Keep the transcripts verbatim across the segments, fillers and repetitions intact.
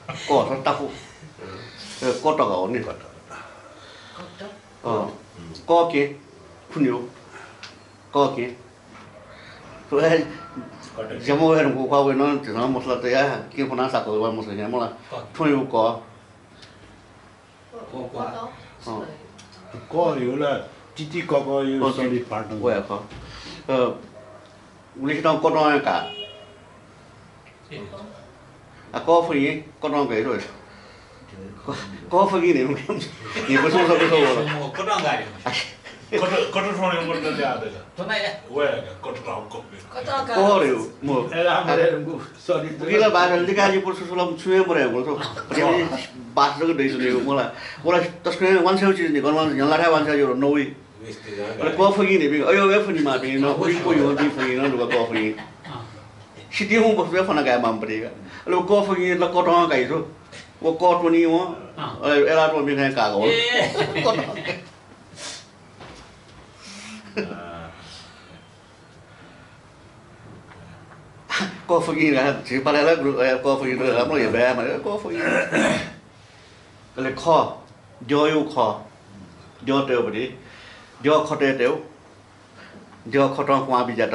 क, ताकु। ए, कत का हो नि। अँ। क के, खुन्यु। क के। तो ए, जम्मा वे को का वे न, जना मसला त या, के फना सा को वा मसला या, मला। थुयु क। अँ। क यो ला, तिति क क यो अँ, सरी पाटन। वे क। अ, उलिस त कत का। आ, क फुइ, कत गइ रो। क, क फुइ नि, नि बसो बसो बसो। कत गइ। कत, कत थोड़े कत ले आते का। तो ना या। वे का, कत राव को। कत का। क रे, मो। ए, राम रे, रंगु, सरी। बुकिला बाजा लिकाजी पुर सुसुला छुए मरे, बोल तो। बास जग दइ सुने, मोला। मोला तस्करे वान से चिज नि, गन वान, यला था वान से यो नौई। अले क फुइ नि, बि, अयो वे फुइ नि मा, बि, न, उइ को यो, बि फुइ न, लुगा क फुइ। सिटी हूँ बसुया फना गाय माम परेगा। अले क फुइ ल कत गइ तो। वो कत वनी वो। अँ। अले एला तो बि खाय का गो। ए। कत। क फुइ रा, झी पाले ला ग्रु, ए, क फुइ रा, म ये बे, म क फुइ। अले ख, द्यःयु ख, द्यः तयु बडी, द्यः खतय् तयु, द्यः खतं क्वां बिज्यात,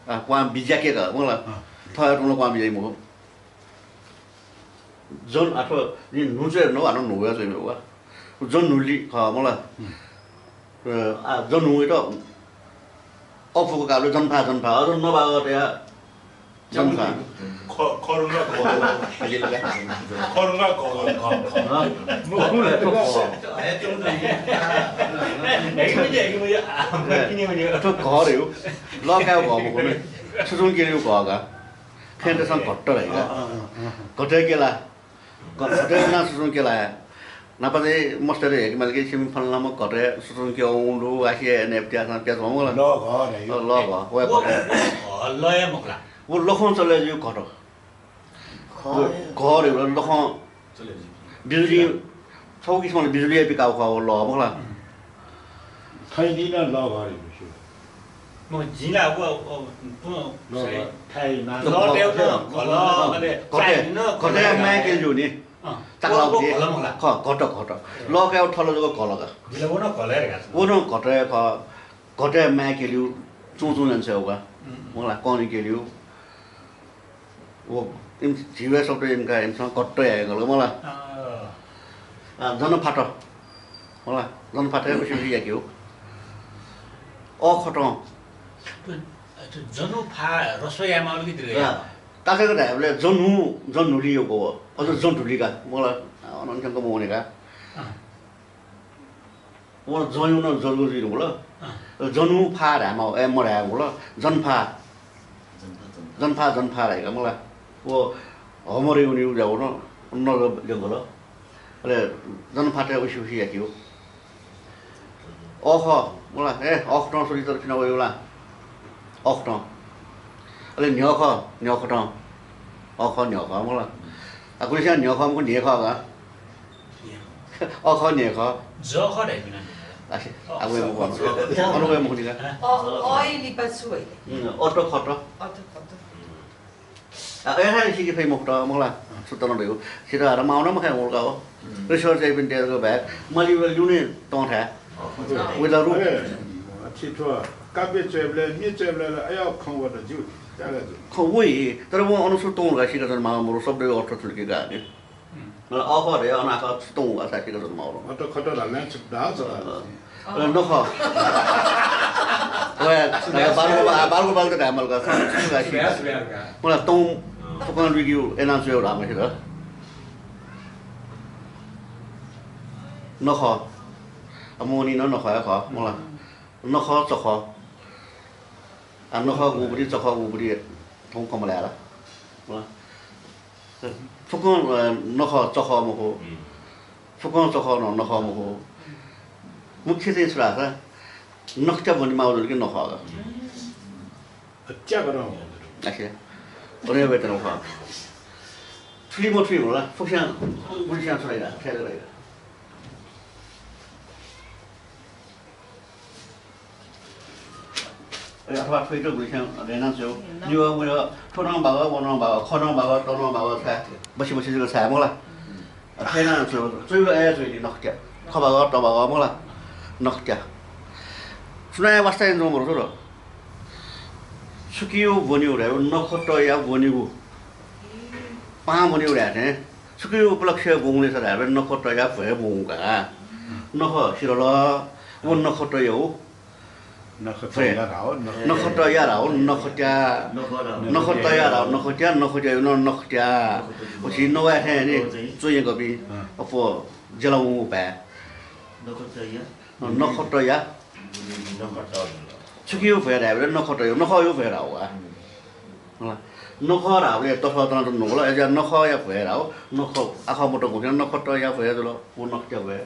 आ, क्वां बिज्याके का, मला, अँ। थः तुं क्वां बिज्याइ मखु। जन, अथवा नि न्हु चाहिँ न्हु, हानं न्हु या चाहिँ न्हु वा। जन न्हुलि खः, मला। हम्म। अ, आ, जन न्हु त अफुको कालो जनफा, जनफा, अझ नबागत या जनफा। ख-, खरुङ्गा खः। खरुङ्गा खः, खः, खः। हँ? न्हु, न्हु, न्हु, खः। अथवा घर हो। लकायो घर मखु नि। सुसुं केलियो घर का। खेत सन घट्ट रहे का। अँ, अँ, अँ, अँ। घटे केला। घ-, घटे ना सुसुं केला। नापा चाहिँ मस्टर हे कि माल के सिम फलनामा घटे सुसुं के उंडु आखि ने प्यास ना प्यास भंगला। ल घर है। ल घर। ओए वो, घटे। वो घर ल या मखला। वो लखं चले जिउ घट। खः। वो घर हो लखं। बिजुली, छौ किसिमले बिजुली या बिकाउ खः वो ल मखला। थैदिन ल घर हो। म जिला वो, वो, वो, ल सही। घर। थाइ ना। ल देउ न, ल, अले घटे, थाइ न, घटे घटे माया केल्यु नि। अँ। ताकला वो, वो दे। घल मखला। ख, घट, घट। ल कायो थल जक घल का। जिला वो न घल रे गाछ। वो न घटे ख, घटे माया केल्यु, चुं चुं जान्छ हो का। हम्म। मखला कनी केल्यु। वो, इम झिवे शब्द इम का, इम सँ कट्ट याये गल मला। अँ। आ, जनफात। मला, जनफात हे बसी बसी याके हो। अ खतं। तो, तो जनु फा रसो या माल की दिले। आ, ताके को धायेबले जनु, जनुली यो को। अझ जनुली का। मला, आ, अनन थ्यंक मोने का। अँ। वो जयु न जरगु जुइ नु ल। अँ। जनु फा धायेमा, ए, मधायेगु ल। जनफा। जनफा, जनफा। जनफा धायेका मला। वो हमर युनि उ जाउ न, न जंगल। अले जनफात उसी उसी याकियो। अख, मला, ए, अखतं सुरि तर फिना वयु ला। अखतं। अले न्ह्यख, न्ह्यखतं। अख, न्ह्यख, मला। आ, गुलिस्यां न्ह्यख मखु न्ह्यख का। अख न्ह्यख। ज ख धाइपिं ना। आसे, अ, आ, वय् मखु। अन वय् मखु नि का। अ, अ, अ, लिपा छु वइ? उम्, अत खत। अत खत। आ, अय् थाय् सिके फइ मखुत, मखुला। सुत नं दयु। सित हारा माउ नं मखु वल का हो। हम्म। Research याइपिं तेल को back। मलि वल युने तँ थाय्। अ, अ। वइ ला रुप। अरे, अच्छी थ्व। काव्य च्वय्‌बलय्, म्ये च्वय्‌बलय् ला, अय् खँ वत ज्यू। त्याला ज्यू। खँ वइ, तर वो अनुसार तँ का सिका जन माउ मरु शब्द अर्थ थुलके का नि। हम्म। मला अख रे, अन आख सुतौं वा साथी का जन्मावलं। अत खत धालना छुट्टा छ। अ, अ, नख। ओया, बालको, बालको बाल त धामल का, सुगा सी। सुगा, सुगा का। मला तौं फुकन रिग्यू एना जुयो धाम हिर। नख। अ, मोनी न नख या ख, मला। नख, चख। आ, नख गुबुरी, चख गुबुरी, थौं कमलाय् ला। फुकं, अ, नख चख मखु। हम्म। फुकं चख नं नख मखु। मुख्य चाहिँ छु धाःसा नखत्या वने माउ जुल कि नख का। हम्म। हत्या गरौँ। अच्छा। वने वेतन नख। थुलि मथुलि होला, फुक्स्यां, गुलिस्यां छु धाइ ला, ख्याले धाइ ला। अथवा थ्वइत गुलिस्यां अध्ययन च्वय्। निवः मुयः थ्व नं बागः, व नं बागः, ख नं बागः, त नं बागः छाय्। बसि बसि जक छाय् मला। खय्‌नां च्वय्, च्वय् अय् च्वय् नि नखत्या। खभागः तभागः मखु ला, नखत्या। सुनां हे वास्ता यानाच्वंगु मदु थ्व। छुकिया ब्वनेगु धायेबलय् नखःतया ब्वनेगु। पाहां ब्वनेगु धाये थें। छुकिया उपलक्ष्य ब्वंगु ले सा धायेबलय् नखःतया भ्वय् ब्वंगु का। नखः सिधल, व नखःतया व। नखःतया धाःगु, नखःतया धाःगु, नखःत्या। नखःतया धाःगु, नखःत्या, नखःत्या, न-, नखःत्या। व झी नवाये थें नि, च्वय् यंकःपिं। अँ। अप्वः ज्याला वंगु भाय्। नखःतया। अँ, नखःतया। छुकिया भ्वय् धायेबलय् नखःतया, नखःया भ्वय् धाःगु का। हला। नखः धाःबलय् तसः तना त नुगल, अय्‌जुयाः नखःया भ्वय् धाःगु, नखः आखः मतंगु थें नखःतया भ्वय् जुल, व नखःत्या भ्वय्।